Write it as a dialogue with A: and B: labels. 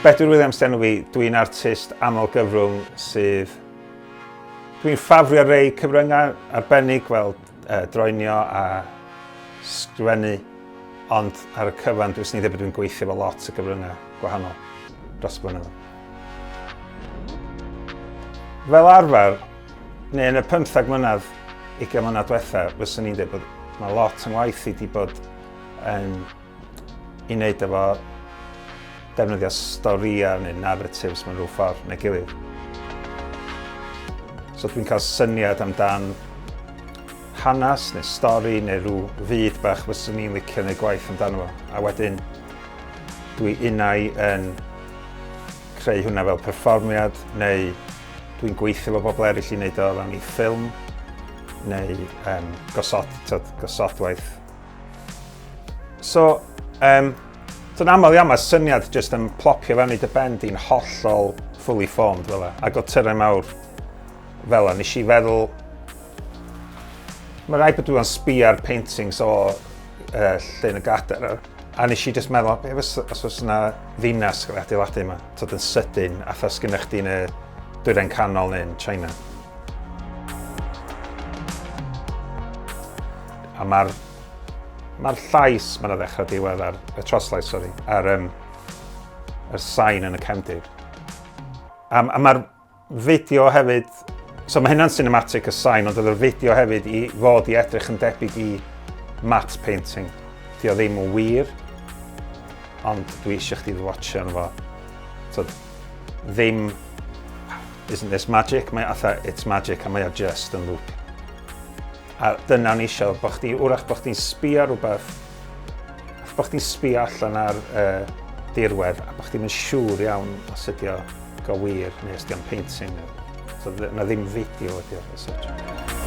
A: Bedwyr Williams 'di enw fi, dwi'n artist aml gyfrwng sydd... Dwi'n ffafrio rei cyfryngau arbennig fel droenio a sgrifennu, ond ar y cyfan dwi'n swn i'n dweud bod dwi'n gweithio efo lot o gyfryngau gwahanol dros y blynyddoedd. Fel arfer, neu yn y 15 mlynedd, 20 mlynedd diwetha, fyswn i'n dweud bod mae lot yn waith i di bod yn i wneud efo defnyddio storïau neu narratives mewn rhyw ffordd neu gilydd. So dwi'n cael syniad amdan hanes neu stori neu rhyw fyd bach fyswn i'n licio neu gwaith amdano fo. A wedyn dwi unai yn creu hwnna fel perfformiad neu dwi'n gweithio efo bobl eraill i wneud o fewn i ffilm neu um, gosod, tyd, gosodwaith. So, um, so yn aml iawn mae syniad jyst yn plopio fewn i dy ben di'n hollol fully formed fel 'a. Ac o tyrau mawr fel 'a, nes i feddwl... Mae rhaid bod dwi'n sbio ar paintings o Llyn y Gader, a nes i just meddwl, be fes, os oes yna ddinas gael ei adeiladu yma, tod yn sydyn, atha sgynna chdi yn y Dwyrain Canol neu'n China. A mae'r mae llais, mae'n ddechrau diwedd ar, y troslais, sori, ar um, yr sain yn y cefndir. A, a mae'r fideo hefyd, so mae hynna'n cinematic y sain, ond oedd y fideo hefyd i fod i edrych yn debyg i matte painting. Di o ddim yn wir, ond dwi eisiau chdi watcho arno fo. So, ddim, isn't this magic? Mae atha, it's magic, a mae o just yn loop. A dyna o'n eisiau, bod chdi, wrach bod chdi'n sbio rhywbeth, bod chdi'n sbio allan ar dirwedd, a bod chdi'n siŵr iawn os ydi o go wir neu os ydi o'n painting. So, na ddim fideo ydi o, as such.